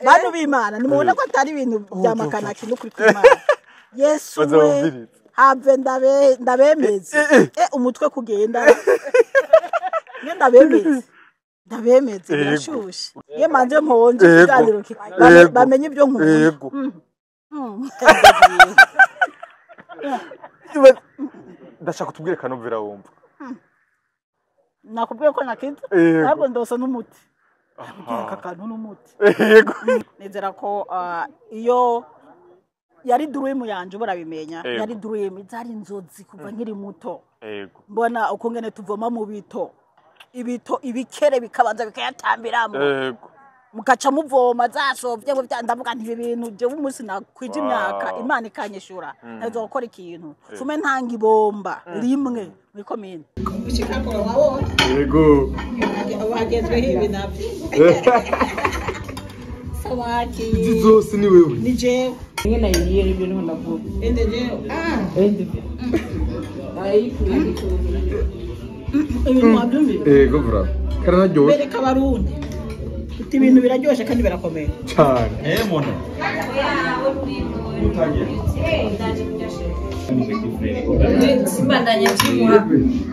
Bantu b'Imana nimubona ko atari ibintu bya makanaki n'ukuri kw'Imana. Yesu we have ndabemeze umutwe kugenda. Nge ndabemeze. Ndabemeze birashushe. Ye manje mponje ikiganiro bamenye ibyo nkunda. Ndashaka tubwire kanovera wumva. Nakubwiye ko nakiza ntabwo ndosa n'umuti. Aka kantu n'umuti. Yego. Nizera ko iyo yari dream yanje barabimenya, yari dream zari inzozi kuva nkiri muto. Yego. Mbona uko ngene tuvoma mu bito. Ibito ibikere bikabanza bikayatambiramo. Yego. Mukaca muvoma zasovye ngo ndavuga nti ibintu je umunsi nakwije imyaka Imana ikanyishura. Nazo gukora ikintu. Fume ntanga ibomba rimwe muri commune. Yego. Wagezwe hibi navyo. Sawaki. Izi zose ni wewe. Ni jewe. Ngena yiriye ibyo niho ndavuga. Ende jewe. Ende. Ayi kuri. Ibintu mwabyumvise? Yego bra. Kararyoshye. Bereka abarundi. Uti ibintu biraryoshe kandi birakomeye. Cyane. Mono. Simbandanya byimura.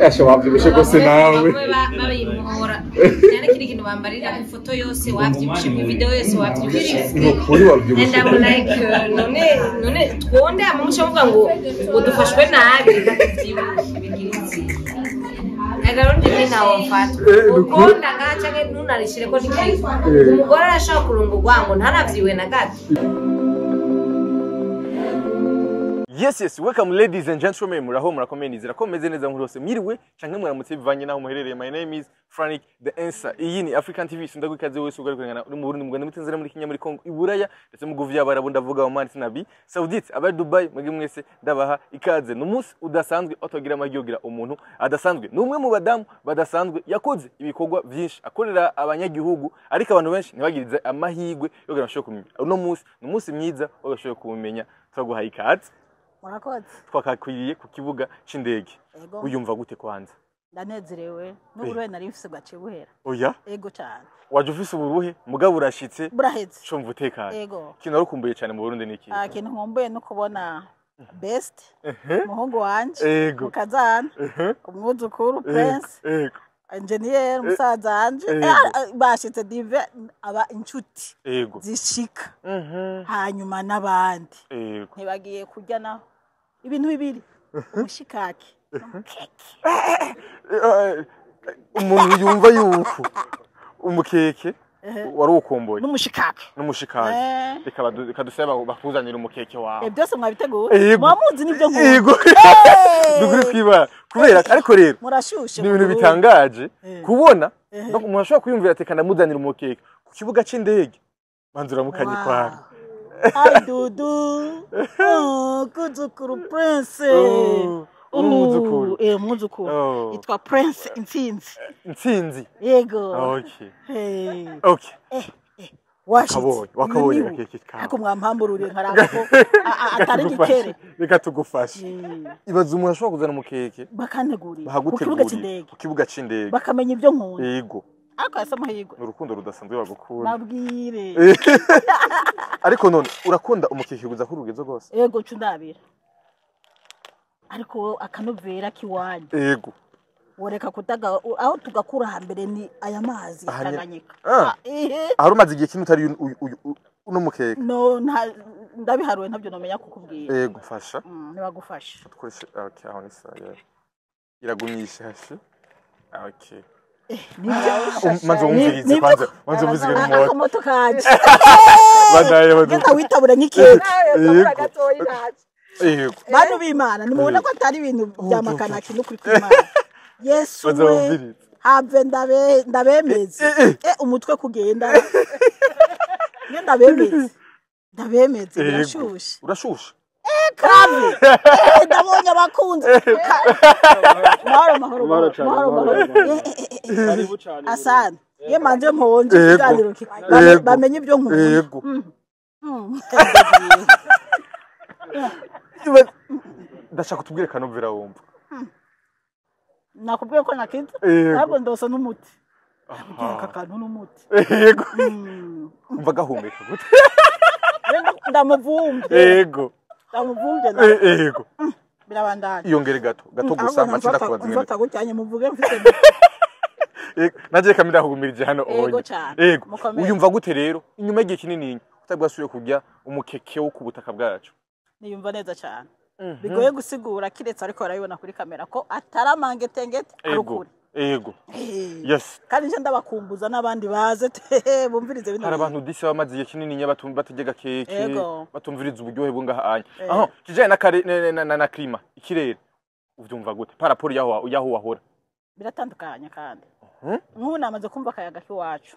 Asha wavyibushe gose nawe. Babimpora. Cyane kiri kintu bambarira ifoto yose wavyibushe mu video yose wavyibushe. Nukuri wavyibushe. And I'm like none twonde amumusha muvuga ngo udufashwe nabi reka tuvyibushe. Agarundi ni nawo mfata. Ukonda ngacha ke nunarishire ko niki. Umugore arashaka kurungurwa ngo ntaravyiwe na gato. Yes, yes, welcome ladies and gentlemen. Muraho murakomeye nizera ko meze neza muri hose. Mwiriwe canke mwaramutse bivanye naho muherereye. My name is Frank the Answer. Iyi ni African TV. Sindagwa ikaze wese ugaruka ngana uri mu Burundi, mu Rwanda, muri Tanzania, muri Kenya, muri Congo, Iburaya ndetse mu guvu y'Abarabu, ndavuga Oman, Sinabi, Saudite, abari Dubai, mwebwe mwese ndabaha ikaze. Ni umunsi udasanzwe otogira amahirwe umuntu adasanzwe. Ni umwe mu badamu badasanzwe yakoze ibikorwa byinshi akorera abanyagihugu, ariko abantu benshi ntibagirize amahirwe yo kugira bashobore kumenya. Uno munsi ni umunsi mwiza wo bashobore kumenya. Turaguhaye ikaze. Murakoze. Twakakwiriye ku kibuga c'indege. Uyumva gute kwanza? Ndanezerewe n'uburuhe nari mfise bwaciye buhera. Oya? Ego cyane. Waje ufise uburuhe mugabo urashitse. Buraheze. Cumva utekanye. Ego. Kintu warukumbuye cyane mu Burundi niki? Kintu nkumbuye no kubona best umuhungu wanje. Ego. Mukazana. Umwuzukuru Prince. Ego. Engineer musaza wanje. Bashitse dive aba inshuti. Ego. Zishika. Hanyuma n'abandi. Ego. Ntibagiye kurya naho. Ibintu bibiri umushikaki n'umukeke. Umuntu yumva yuko umukeke wari ukomboye n'umushikaki n'umushikaki reka dusaba bakuzanira umukeke wawe. Byose mwabiteguye mwamuzi nibyo nkunda. Yego. Dukuri kwiba kubera ariko rero murashushe ni ibintu bitangaje kubona umuntu ashobora kwiyumvira ati kana muzanira umukeke ku kibuga c'indege banzura mukanye kwawe. Ai Dudu, oh, kuzukuru Prince. Umwuzukuru. Umwuzukuru. Itwa Prince Intsinzi. Intsinzi. Yego. Okay. Hey. Okay. Washitse. Wakabonye gakeke kawe. Ako mwampambururiye nkaraba ko atari gikere. Reka tugufashe. Ibaza umuntu ashobora kuzana umukeke. Bakantegurira. Ku kibuga c'indege. Ku kibuga c'indege. Bakamenya ibyo nkunda. Yego. Ariko yasa amahirwe. Urukundo rudasanzwe bagukunda. Nabwire. Ariko none urakunda umukeke kuza kurugezo gose? Yego cundabira. Ariko akanovera kiwanyu. Yego. Woreka kutaga aho tugakura hambere ni aya mazi Tanganyika. Aho umaze igihe kintu utari uno mukeke. No ndabiharuwe ntabyo nomenya kukubwira. Yego mfasha. Nibagufasha. Dukoreshe okay aho ni sawa. Iragumisha hashi. Okay. Manzo umvirize kwanza, manzo umvirize n'umuhoto. Akamoto kaje. Badaye baduka. Genda witabura nk'ikeke. Yego. Bantu b'Imana nimubona ko atari ibintu bya makanaki n'ukuri kw'Imana. Yesu we have ndabemeze. Umutwe kugenda. Nge ndabemeze. Ndabemeze birashushe. Urashushe. Kave. Ndabonye abakunzi. Mahoro mahoro mahoro. Asante. Ye manje mponje ikiganiro bamenye ibyo nkunda. Yego. Ndashaka tubwire kanovera wumva. Nakubwiye ko nakiza. Ntabwo ndosa n'umuti. Aka kantu n'umuti. Yego. Umva gahumeka gute? Ndamuvumbye. Yego. Ndamuvumbye. Yego. Birabandanya. Iyongere gato gato gusa macinda kubaza. Mfata gutya muvuge mfite. Naje kamera kugumirije hano onye. Yego. Uyumva gute rero inyuma y'igihe kinini utabwasuye kurya umukeke wo ku butaka bwacu? Niyumva neza cyane. Bigoye gusigura kiretse ariko barabibona kuri kamera ko ataramangetengete arukuri. Yego. Yes. Kandi nje ndabakumbuza n'abandi baze bumvirize bino. Hari abantu disi bamaze igihe kinini nya bategeka keke batumviriza uburyohe bwo ngaha anya. Aho kijanye na kare na klima ikirere uvyumva gute par rapport yaho wahora? Biratandukanye kandi. Nk'ubu namaze kumva akayaga k'iwacu.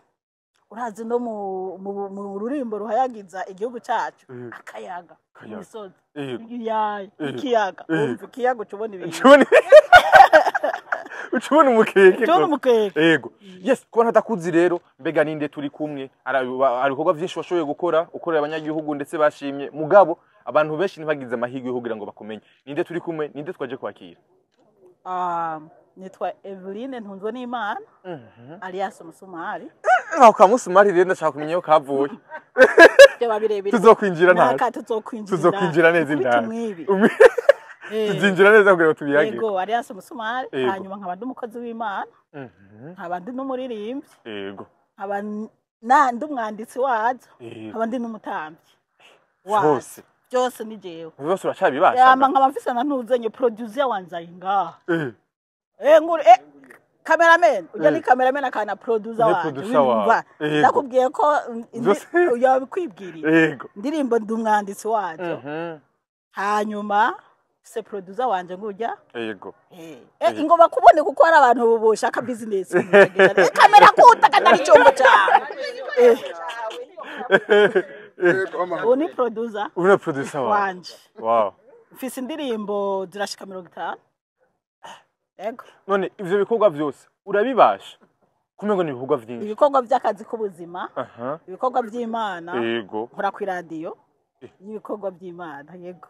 Urazi no mu rurimbo ruhayagiza igihugu cyacu akayaga imisozi ikiyaga umva ikiyaga ucubona ibintu. Ucubona umukeke. Ucubona umukeke. Yego. Yes, kuba ntatakuzi rero mbega ninde turi kumwe hari ibikorwa byinshi washoboye gukora ukorera abanyagihugu ndetse bashimye mugabo abantu benshi ntibagize amahirwe yo kugira ngo bakumenye. Ninde turi kumwe, ninde twaje kwakira? Nitwa Eveline Ntunzwenimana alias Musumari. Aho ka Musumari rero ndashaka kumenya yo kavuye. Tuzokwinjira nta. Tuzokwinjira neza indani. Tuzinjira neza kugira ngo tubiyage. Yego, alias Musumari, hanyuma nkaba ndi umukozi w'Imana. Nkaba ndi n'umuririmbyi. Yego. Nkaba ndi umwanditsi wazo, nkaba ndi n'umutambyi. Byose. Byose ni jewe. Byose uracabibasha. Yama nkaba mfise na ntuzenye producer wanje ari ngaha. Nguru cameraman, ujya ni cameraman akana producer wanje. Ndakubwiye ko yabikwibwiriye. Yego. Ndirimbo ndi umwanditsi wazo. Hanyuma se producer wanje ngujya. Yego. Ingoma kubone kuko hari abantu boshaka business. Kamera kuta kandi ari cyombo cyawe. Ubu ni producer. Ubu ni producer wanje. Wow. Mfise indirimbo zirashika 50. Yego. None ivyo bikorwa byose urabibasha? Kumengo ni ibikorwa vyinshi. Ibikorwa by'akazi k'ubuzima. Ibikorwa by'Imana. Yego. Nkora ku radio. Ibikorwa by'Imana, yego.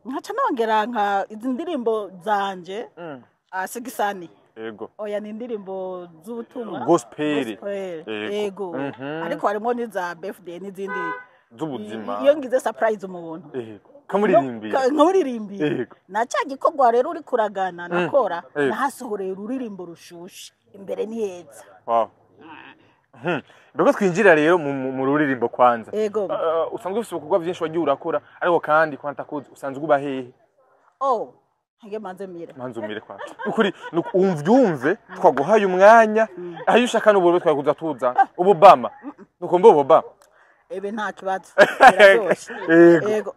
Nkaca nongera nka izi ndirimbo zanje Sigisani. Yego. Oya ni indirimbo z'ubutumwa. Gospel. Yego. Ariko harimo n'iza birthday n'izindi z'ubuzima. Iyo ngize surprise umuntu. Yego. Kamuririmbira. Nkamuririmbira. Yego. Na ca gikorwa rero uri kuragana nakora nahasohorera ururirimbo rushushe imbere ni heza. Wow. Mbego twinjira rero mu ruririmbo kwanza. Yego. Usanzwe ufite ibikorwa byinshi wagiye urakora ariko kandi kwanta kuzi usanzwe uba hehe? Oh, nge manze mire. Manze umire kwa. Ukuri umvyumve twaguhaye umwanya aho ushaka n'uburyo twakuza tuza. Ububama. Nuko mbo ububama. Ebe nta kibazo. Biraryoshe. Yego.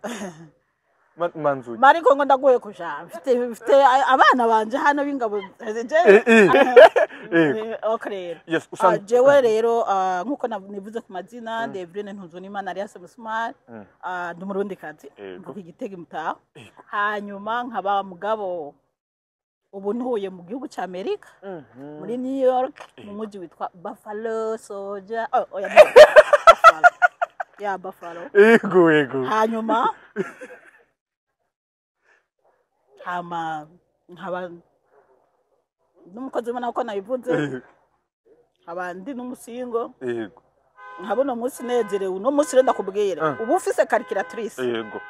Manzuye. Mariko ngo ndaguye kuja. Mfite abana banje hano b'ingabo. Yego. Okay. Yes, usanzwe jewe rero nkuko nivuze ku mazina Eveline Ntunzwenimana alias Musumari, ndi umurundikazi mvuka Igitega Mutaho. Hanyuma nkaba mugabo ubu ntuye mu gihugu ca Amerika muri New York mu mujyi witwa Buffalo Soldier. Oya Buffalo. Ya Buffalo. Yego yego. Hanyuma nkaba n'umukozi ubona ko nabivuze nkaba ndi n'umusingo. Yego. Nkabona umunsi nezerewe uno munsi rero ndakubwira ubu ufise calculatrice. Yego.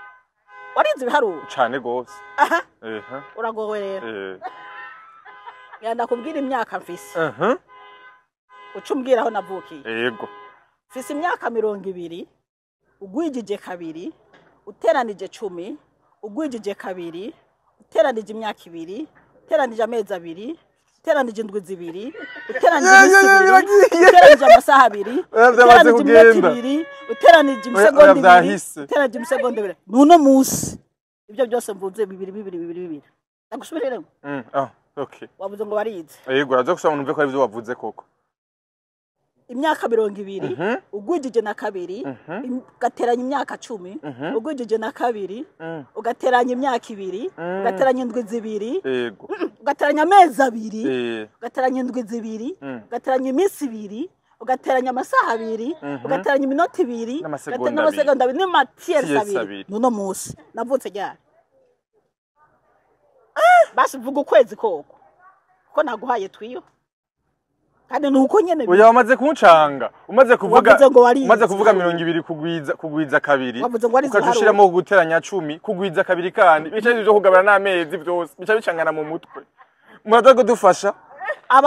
Warinze ibiharuro cyane gose. Aha. Uragowe rero. Ya ndakubwira imyaka mfise. Ucumbwira aho navukiye. Yego. Mfise imyaka 20 ugwijije kabiri uteranije 10 ugwijije kabiri uteranije imyaka 2 uteranije amezi 2 uteranije indwi 2 uteranije iminsi 2 uteranije amasaha 2 uteranije iminota 2 uteranije imisegonda 2 uteranije imisegonda 2 nuno munsi ibyo byose mvuze 2 2 2 2 ndagusubiremo. Okay. Wavuze ngo barize. Yego, uraza gusaba numve ko ari byo wavuze koko. Imyaka 20 ugwijije na kabiri ugateranya imyaka 10 ugwijije na kabiri ugateranya imyaka 2 ugateranya indwi 2 yego ugateranya amezi 2 ugateranya indwi 2 ugateranya iminsi 2 ugateranya amasaha 2 ugateranya iminota 2 n'amasegonda 2 n'amatiyeri 2 nuno munsi navutse ryari? Basi vuga ukwezi koko kuko naguhaye twiyo Kandi nuko nyene Oya, wamaze kuncanga, umaze kuvuga, Wavuze ngo warize. umaze kuvuga 20 kugwiza kabiri, Wavuze ngo warize ukaca ushiramo guteranya 10 kugwiza kabiri, kandi bica byo kugabana n'amezi byose bica bicangana mu mutwe. Muraza kudufasha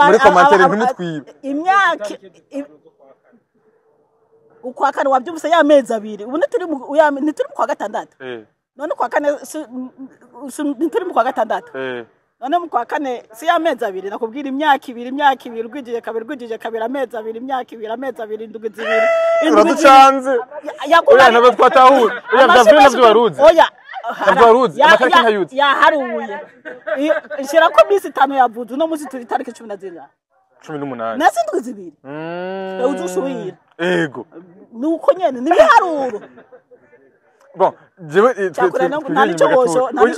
muri commentaire, ntimutwibe. Imyaka ukwa kane wabyumvise, y'amezi abiri. Ubu ntituri mu kwa gatandatu? None kwa kane ntituri mu kwa gatandatu? None mu kwa kane si y'amezi abiri? Nakubwira imyaka ibiri, imyaka ibiri ugwijije kabiri, ugwijije kabiri, amezi abiri, imyaka ibiri, amezi abiri, indwi zibiri, indwi zibiri. Uraducanze. Oya, ntabwo twatahura. Oya, bya navyo waruzi. Oya. Ntabwo waruzi, amatariki ntayuzi. Yaharuye. Shira ko iminsi 5 yavuze, uno munsi turi tariki 14. 18. Nasi indwi zibiri. Uzusubira. Ego. Nuko nyene nibiharuro. Bon, jewe Cyakora nta nico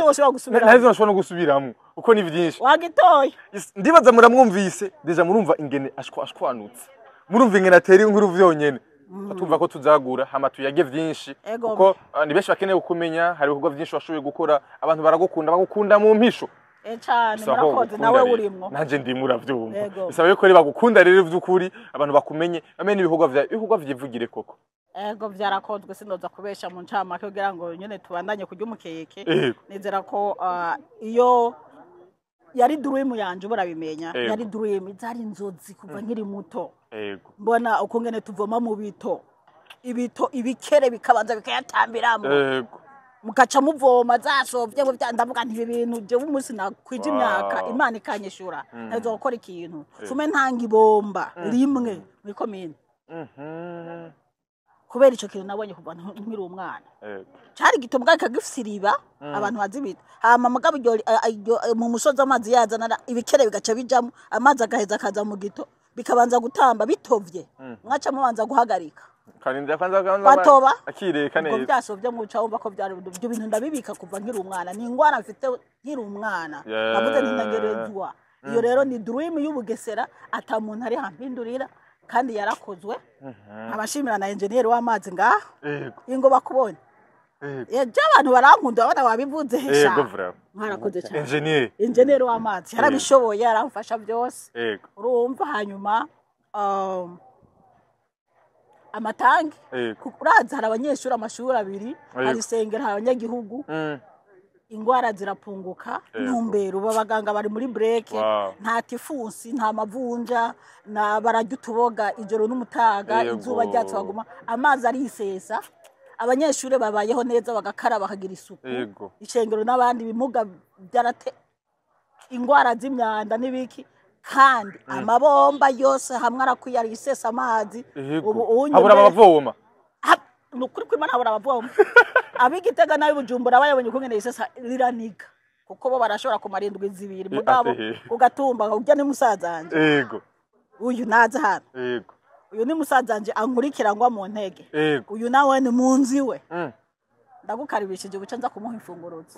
woshobora gusubiramo. Nta nico nshobora no gusubiramo uko ni byinshi. Wagitoye. Ndibaza muramwumvise, déjà murumva ingene ashwanutse. Murumva ingene atera inkuru vyonyene. Tumva ko tuzagura hama tuyage vyinshi, kuko ni benshi bakeneye kumenya, hari ibikorwa vyinshi washoboye gukora, abantu baragukunda, bagukunda mu mpisho. Cyane, murakoze, nawe urimwo. Nanje ndimwe, uravyumva. Bisaba yuko rero bagukunda rero vy'ukuri, abantu bakumenye, bamenye ibikorwa vyawe, ibikorwa vyivugire koko. Ego, vyarakozwe, sinoza kubesha mu ncamake kugira ngo nyene tubandanye kurya umukeke. Nizera ko iyo yari dream yanje burabimenya, yari dream, zari inzozi kuva nkiri muto. Mbona ukungene tuvoma mu bito, ibito ibikere bikabanza bikayatambiramo. Mugaca muvoma zasovye ngo ndavuga nti ibi bintu jewe umunsi nakwije imyaka Imana ikanyishura ntazo gukora ikintu fume ntanga ibomba rimwe muri komine. Kubera ico kintu nabonye kuva nkiri umwana. Cari gito mbwa kagifise iriba, abantu bazibita. Hama mugabo iryo mu musozi amazi yazana ibikere bigaca bijamo, amazi agaheza akaza mu gito, bikabanza gutamba bitovye. Mwaca mubanza guhagarika. Karinda kwanza kwanza Batoba. Akireka Ubwo neza. byasovye muca wumva ko byari ibyo bintu ndabibika kuva nkiri umwana. Ni ingwara mfite nkiri umwana. Navuze nti ntegerezwa. Iyo rero ni dream y'Ubugesera ata muntu ari hampindurira, kandi yarakozwe. Abashimira na engineer w'amazi ngaha. Ingo bakubonye. Je abantu barankunda, abana babivuze hesha. Ego vraiment. Mwarakoze cyane. Engineer. Engineer w'amazi yarabishoboye, yaramfasha byose. Urumva hanyuma amatangi. Uraza hari abanyeshuri amashuri abiri, hari isengero, hari abanyagihugu. Ingwara zirapunguka, ntumbero ubu abaganga bari muri break, nta tifusi, nta mavunja, na bararya utuboga ijoro n'umutaga, izuba ryatse baguma, amazi arisesa, abanyeshuri babayeho neza, bagakaraba, bakagira isuku. Ishengero n'abandi bimuga byarate ingwara z'imyanda n'ibiki, kandi amabomba yose hamwe arakwiye arisesa amazi. Ubu unye Habura abavoma. Ni ukuri kw'Imana habura abavoma. Ab'Igitega n'ab'i Bujumbura bayabonye ukungene yisesa riraniga, kuko bo barashobora kumara indwi zibiri, mugabo ugatumba urya ni musaza wanje. Uyu naza hano. Uyu ni musaza wanje ankurikira ngwa mu ntege. Uyu nawe ni munzi we. Ndagukaribishije ubuca nza kumuha imfunguruzo.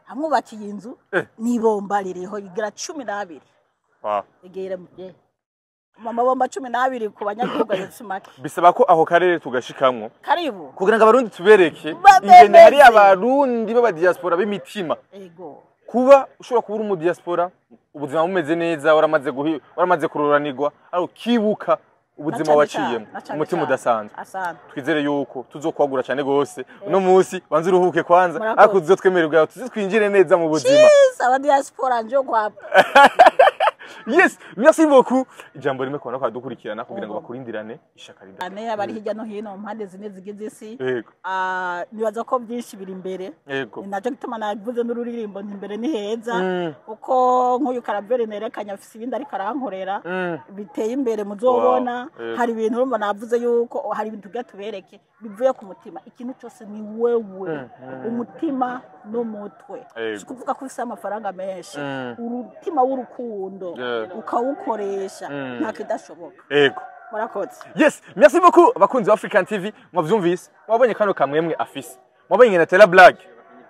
Amwubakiye inzu n'ibomba ririho igira 12. Igere mu bye. Amabomba 12 ku banyagihugu yose make. Bisaba ko aho karere tugashikamwo. Karibu. Kugira ngo abarundi tubereke Babemeze. ingene hari abarundi b'aba diaspora b'imitima. Kuba ushobora kuba uri mu diaspora, ubuzima bumeze neza, waramaze kuroranirwa, ariko kibuka ubuzima Na cane waciyemo, cane, na cane umutima cane. udasanzwe. Asante. Twizere yuko tuzokwagura cyane gose. Uno munsi banze uruhuke kwanza, Murakoze. ariko tuzotwemererwa tuze twinjire neza mu buzima. Cheers, aba diaspora njo kwa. Yes, merci beaucoup. Ijambo rimwe kubona kwadukurikirana kugira ngo bakurindirane ishaka rida. Ane abari hirya no hino mu mpande zine zigize isi. Nibaza ko byinshi biri imbere. Ni nacyo gituma navuze n'ururirimbo nti imbere ni heza. Kuko nk'uyu Karaveri nerekanye afise ibindi ariko arankorera. Biteye imbere muzobona. Hari ibintu urumva navuze yuko hari ibintu tugira tubereke bivuye ku mutima. Ikintu cyose ni wewe. Umutima n'umutwe. Si kuvuga ko ufise amafaranga menshi. Umutima w'urukundo ukawukoresha, nta kidashoboka. Murakoze. Yes, merci beaucoup abakunzi ba African TV, mwavyumvise. Mwabonye kano kamwemwe afise. Mwabonye ngene tera blague.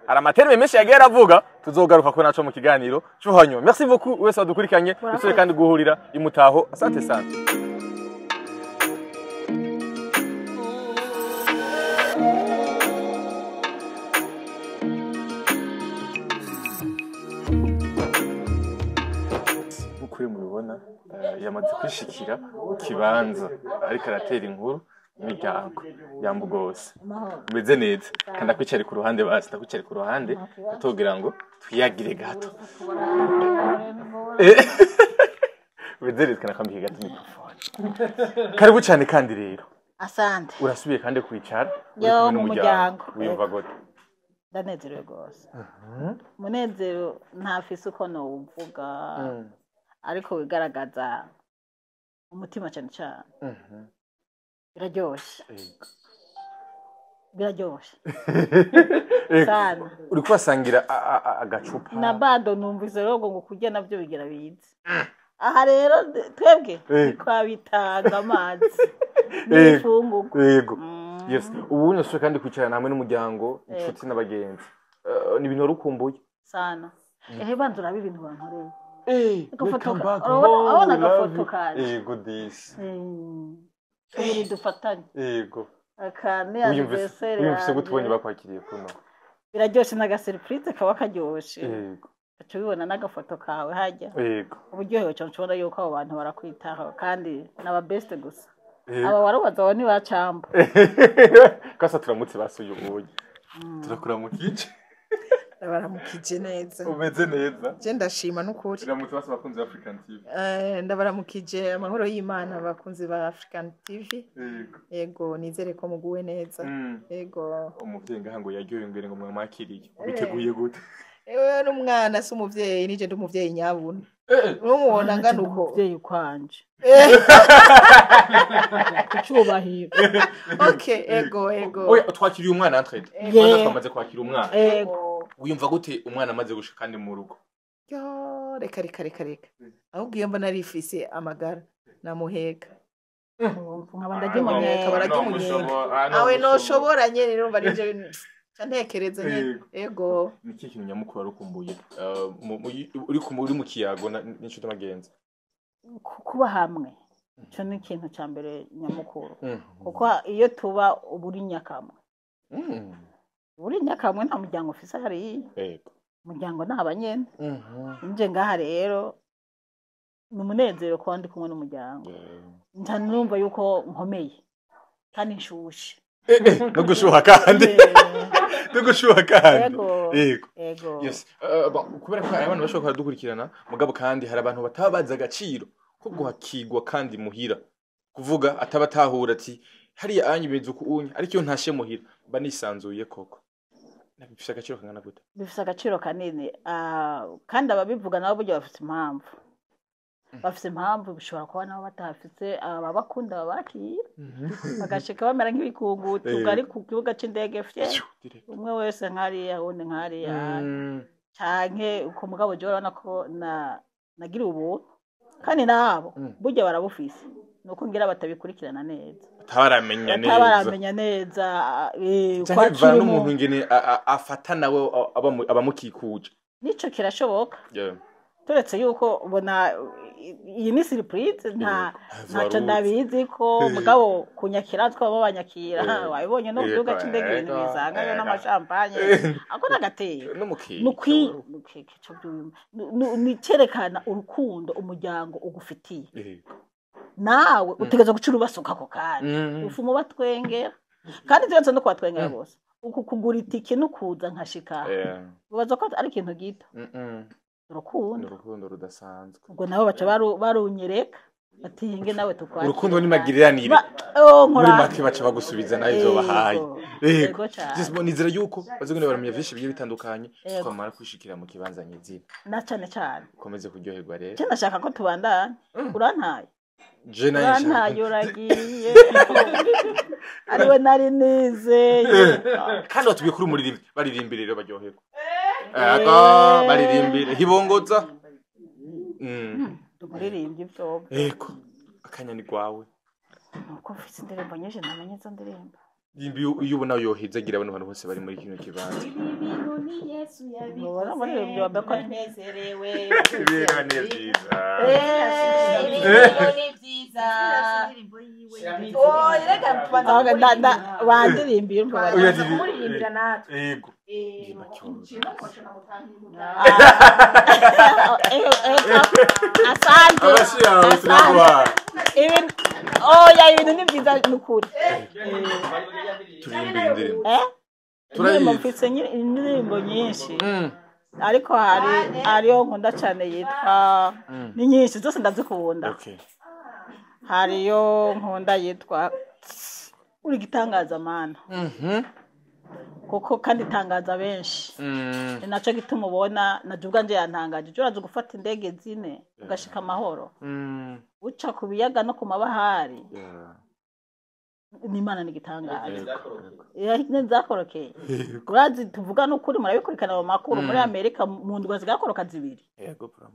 Hari ama termes menshi yagiye aravuga, tuzogaruka ko naco mu kiganiro cyo hanyuma. Merci beaucoup wese wadukurikiranye, dusubire kandi guhurira imutaho. Asante sana. Nk'uko mubibona, yamaze kwishikira kibanza ariko aratera inkuru imiryango yambu gose umeze neza kandi akwicare ku ruhande, basi ndakwicare ku ruhande atogira ngo twiyagire gato. Umeze neza kandi akwambike gato microphone. Karibu cyane kandi rero. Asante. Urasubiye kandi kwicara uri Yo, kumwe mu n'umuryango. muryango. Wiyumva gute? Ndanezerewe rwose. Umunezero ntafise uko nowuvuga, ariko wigaragaza umutima cyane cyane. Biraryoshe. Biraryoshe. Sana. Uri kubasangira agacupa. Na bado numvise rero ngo kurya navyo bigira bize. Aha rero twebwe twabitanga amazi n'ifungurwa. Yego. Yes. Ubu nasubiye kandi kwicarana hamwe n'umuryango, inshuti n'abagenzi. Ni ibintu wari ukumbuye? Sana. Ehe, banza urabe ibintu bankoreye. Agafoto Welcome back urabona home, we love agafoto you. kanje. Yego disi. Tubiri dufatanye. Yego. Aka ni Wiyumvise anniversaire wiyumvise gute ubonye yanje. bakwakiriye kuno? Biraryoshe, n'agasurprise kaba karyoshe. Yego. Uca ubibona n'agafoto kawe hajya. Yego. Uburyohe uca ubona yuko abo bantu barakwitaho kandi ni aba best gusa. Yego. Aba warubaza abo ntibacamba. Kasa turamutse basuye ubuye. Turakuramukije. Ndabaramukije neza. Umeze neza. Je ndashima n'ukuri. Turamutse bose abakunzi ba African TV. Ndabaramukije amahoro y'Imana abakunzi ba African TV. Yego. Yego, nizere ko muguwe neza. Yego. Umuvyeyi ngaha ngo yaryohewe ngo mwamwakiriye. Ubiteguye gute? Ewe n'umwana si umuvyeyi, nije ndi umuvyeyi nyabuna. Numubona ngana uko. Umuvyeyi kwanje. Kucubahiro. Okay, ego ego. Oya, twakiriye umwana entre. Kwanza twamaze kwakira umwana. Ego. Wiyumva gute umwana amaze gushika kandi mu rugo? Yo, reka reka reka reka. Ahubwo iyo mbona arifise amagara namuheka. Nkaba ndarya umunyenga. Akaba ararya umunyenga. Awe noshobora nyene, urumva nije nca ntekereza nyene. Yego. Ego. Ni ikihe kintu nyamukuru wari ukumbuye? Uri mu kiyago n'inshuti n'abagenzi. Kuba hamwe. Ico ni ikintu ca mbere nyamukuru. Kuko iyo tuba uburi nyakamwe. Uburi nyakamwe nta muryango ufise hariya. Yego. Umuryango ni abanyene. Nje ngaha rero ni umunezero kuba ndi kumwe n'umuryango. Nca numva yuko nkomeye kandi nshushe. No gushuha kandi. No gushuha kandi. Ego. Yego. Ego. Yes. Bon, kubera ko hari abantu bashobora kudukurikirana, mugabo kandi hari abantu bataba bazi agaciro ko guhakigwa kandi muhira. Kuvuga ataba atahura ati hariya anya bimeze uku unye, ariko iyo ntashe muhira mba nisanzuye koko. Bifise agaciro kangana gute? Bifise agaciro kanini. Kandi ababivuga nabo burya bafise impamvu. Bafise impamvu, bishobora kuba nabo batahafise ababakunda babakira. Bagashika bamera nk'ibikungutu Yego. ari ku kibuga c'indege fye. Phew, direct. Umwe wese nkariya, uwundi nkariya. Canke uko, mugabo jewe urabona ko na nagiriwe ubuntu kandi nabo burya barabufise, nuko ngira batabikurikirana neza. Batabaramenya neza. Batabaramenya neza, Canke kwakira bivana n'umuntu umuntu ingene afata nawe abamukikuje. Nico kirashoboka. Turetse yuko ubona iyi ni surprise, nta Yego. ntacyo ndabizi ko mugabo kunyakira twaba banyakira wabibonye no ku kibuga c'indege ibintu bisangayo n'amashampanye ako n'agateka. No mu keke. Nukwi nukeke ico byuma ni cerekana urukundo umuryango ugufitiye. Nawe utegerezwa guca urubasuka ako kanya, ufuma ubatwengera, kandi turetse no kubatwengera bose, uku kugura itike no kuza nkashika ubaza ko ari ikintu gito. Ni Urukundo. Urukundo rudasanzwe. Ubwo nabo baca barunyereka bati hinge nawe tukwakira. Urukundo ni magiriranire. Oh, Muri nkora make baca bagusubiza nawe ivyo bahaye. Yego. Yego. Yego cane. Yes, bo nizera yuko bazogenda baramenya vyinshi bigiye bitandukanye Yego. twamara kwishikira mu kibanza nyizina. Na cane cane. Ukomeze kuryoherwa rero. Je ndashaka ko tubandanya, urantaye. Je nayo Urantaye, nshaka. uragiye, ariwe nari nizeye. Kandi watubwiye kuri umuririmbyi, baririmbire rero baryoherwa. Ego, baririmbire hibongoza. Umuririmbyi vyoba. Yego. Akanya ni gwawe. Nuko mfise indirimbo nyinshi, namenye izo ndirimbo. Iyo ubona yohezagira abantu bose bari muri kino kibanza. Mubona muri ibyo bakora. Nezerewe. Ibintu ni byiza. Ibintu ni byiza. Oh, reka tubanza Bandirimbiye umva bari. Oya, kumuririmbira natwe. Yego. Asante. Abashi yawe turaguha. Ibintu oya ibintu ni byiza nukuri. Turirimbira indirimbo. Eh? Indirimbo Turayizi. mfise indirimbo nyinshi. Ariko hari ariyo nkunda cyane yitwa ni nyinshi zose ndazikunda. Okay. Hariyo nkunda yitwa uri gitangaza mana. Kuko kandi itangaza benshi. Ni naco gituma ubona naje ubwanje yantangaje. Uje uraza gufata indege zine ugashika amahoro. Uca ku biyaga no ku mabahari. Ni Imana ni igitangaza. Zakorokeye. Urazi tuvuga n'ukuri murabikurikirana mu makuru muri Amerika mu ndwi zigakoroka zibiri. Yego bro.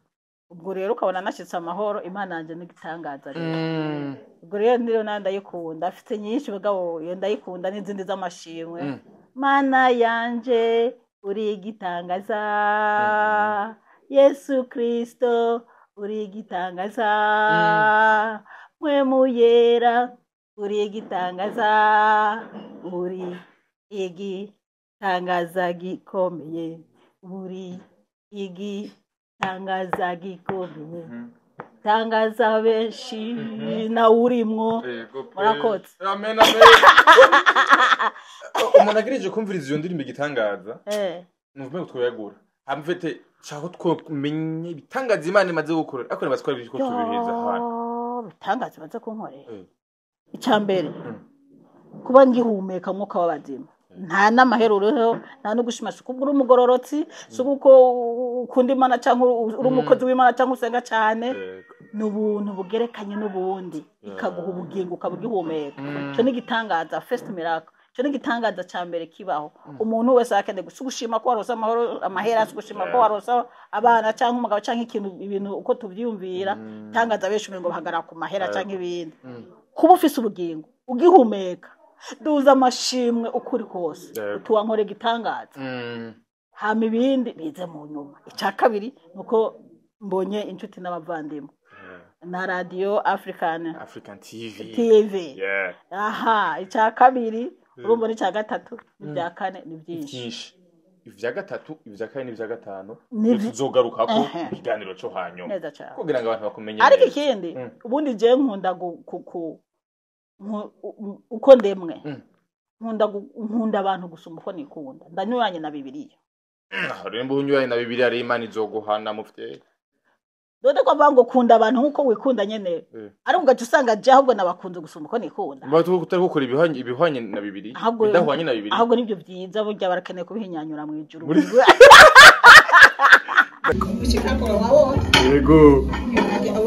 Ubwo rero ukabona nashitse amahoro Imana yanje ni igitangaza rero. Ubwo rero ndiyo nayo ndayikunda afite nyinshi mugabo iyo ndayikunda n'izindi z'amashimwe. Mana yanje uri igitangaza. Yesu Kristo uri igitangaza. Mwe muyera uri igitangaza. Uri igitangaza gikomeye. Uri igitangaza gikomeye. Tangaza benshi na urimwo. Murakoze. Amen amen. Umuntu agereje kumviriza iyo ndirimbo igitangaza. Nuvume ko twoyagura. Hamfete chaho twomenye ibitangaza Imana imaze gukora. Ariko nibatwara ibyo tubiheza hano. Bitangaza imaze kunkorera. Icya mbere kuba ngihumeka umwuka w'abazima. Nta n'amahera uriho, nta no gushima si kubwo uri umugororotsi, si kuko ukunda Imana cyangwa uri umukozi w'Imana cyangwa usenga cyane. Ni ubuntu bugerekanye n'ubundi ikaguha ubugingo ukaba ugihumeka. Icyo ni igitangaza, first miracle. Icyo ni igitangaza cya mbere kibaho. Umuntu wese akeneye gushima ko warose amahoro, amahera, gushima ko warose abana cyangwa umugabo cyangwa ikintu, ibintu uko tubyiyumvira. Tangaza benshi ngo bahagarara ku mahera cyangwa ibindi. Kuba ufise ubugingo ugihumeka, duza amashimwe ukuri kose, utuwankore igitangaza. Hama ibindi bize mu nyuma. Icya kabiri nuko mbonye inshuti n'abavandimwe na Radio African TV. Aha, icya kabiri urumva ni icya gatatu, n'ibya kane ni byinshi. Ivya gatatu, ivya kane n'ivya gatanu tuzogaruka ko ikiganiro cyo hanyuma kugira ngo abantu bakumenye. Ariko ikindi ubundi je nkunda uko ndemwe nkunda abantu gusumba uko nikunda. Ndanyuranye na Bibiliya. Rembo unyuranye na Bibiliya ari Imana izoguhana mufite. Dode ko bango kunda abantu nkuko wikunda nyene. Ariko ugaca usanga je ahubwo nabakunze gusumba uko nikunda. Mba tutari gukora ibihwanye na Bibiliya. Bidahwanye na Bibiliya. Ahubwo nibyo byiza burya barakeneye kubihinyanyura mu ijuru. Yego.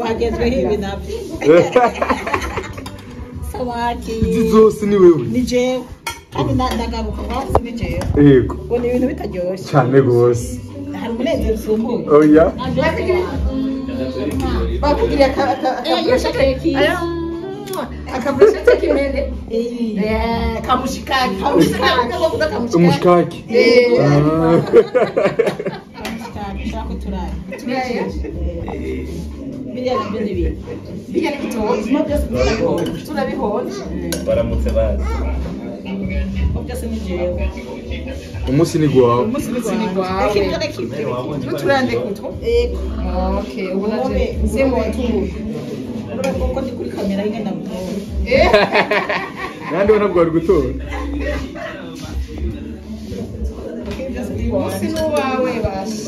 Wagezweho ibi nabyo. Samaki. Izi zose ni wewe. Ni jewe. Kandi ndagaruka ngo ni jewe. Yego. Ngo ni ibintu bitaryoshye. Cyane gose. Hari umunezero usumbuye. Oya. Bakugiriye akaburushete k'imene. Kamushikaki. Umushikaki. Kamushikaki. Shaka turaye. Turaye. Biriya nabyo ni ibintu. Biriya ni ibitoki. Turabihonje. Baramutse bazi. Byose ni jewe. Umunsi ni gwawe. Umunsi ni gwawe. Tuturande kutwo. Yego. Okay, ubu naje nze mu tungu. Urabona ko ndi kuri kamera y'ingenda mutora. Nandi ubona bwo gutora. Umunsi ni uwawe bashi.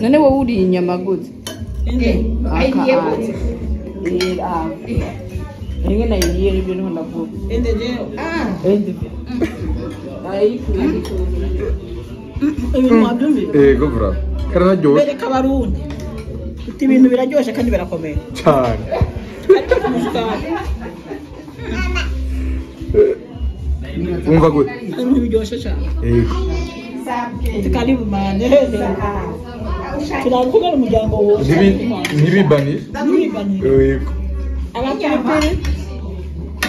None wowe uri inyama gute? Ayiye gute? Rimwe nayiriye nibyo niho ndavuga. Ende jewe. Ibintu wabyumvira? Yego bro. Kararyoshye. Bereka abarundi. Uti ibintu biraryoshye kandi birakomeye. Cyane. Umva gute? Ibintu biryoshye cyane. Yego. Karibu mane. Turakubera umuryango wose. Ntibibanire. Ntibibanire. Yego. Abakiri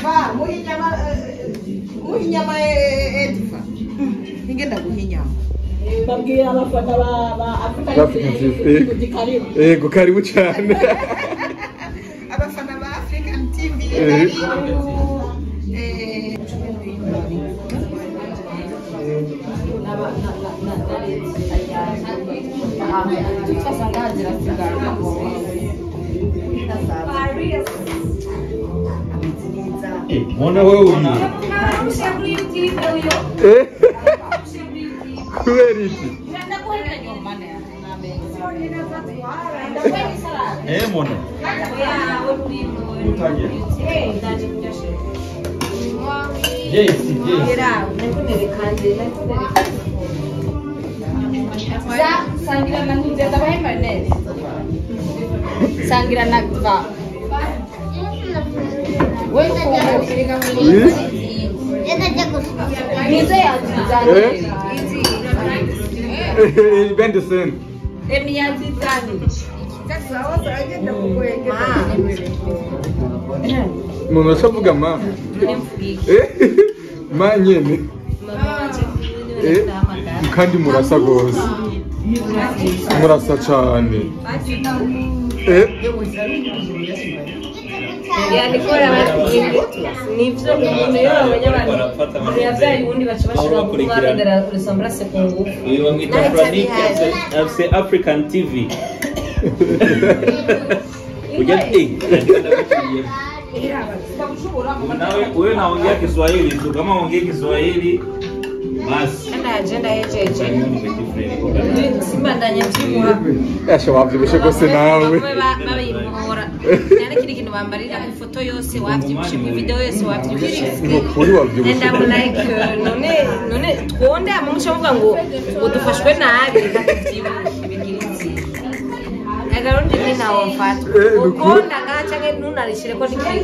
Ba, muhinyama Inyama Edfa. Ningenda guha inyama. Babwira abafana ba African TV karibu. Yego karibu cyane. Abafana ba African TV karibu. Mbona wewe uriye? Kubera iki? Mbona? Utangiye. Yes, yes. Sangira na ntuze ndabahe mayonnaise. Sangira na va. Bendesen. Umuntu ashavuga ma. Ma nyene. Kandi murasa gose. Murasa cyane. Nivyo umuntu iyo babonye abantu yavyaye ubundi baca bashira kubarondera ressemblance ku ngufu. Uyu bamwita Frank afise African TV. Ujya nawe wewe naongea Kiswahili tu, kama ongea Kiswahili basi. Ana agenda yejeje. Simbandanya vyimuha. Yasha wavyibushe gose nawe. Babimuhora. Nari kiri kintu bambarira ifoto yose wavyibushe mu video yose wavyibushe. Nukuri wavyibushe. And I'm like none twonde amuce muvuga ngo udufashwe nabi reka tuvyibushe bigira inzira. Agarundi ni nawo mfatwa. Ukonda ngaca nke ntunarishire ko nikiri.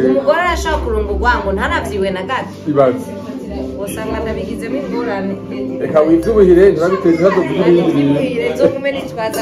Umugore arashobora kurungurwa ngo ntaravyiwe na gato. Ibaze. Usanga ndabigizemo ingorane. Reka wivyubuhire ntibabiteze ibibazo by'ibindi bintu. Nzogume nitwaza.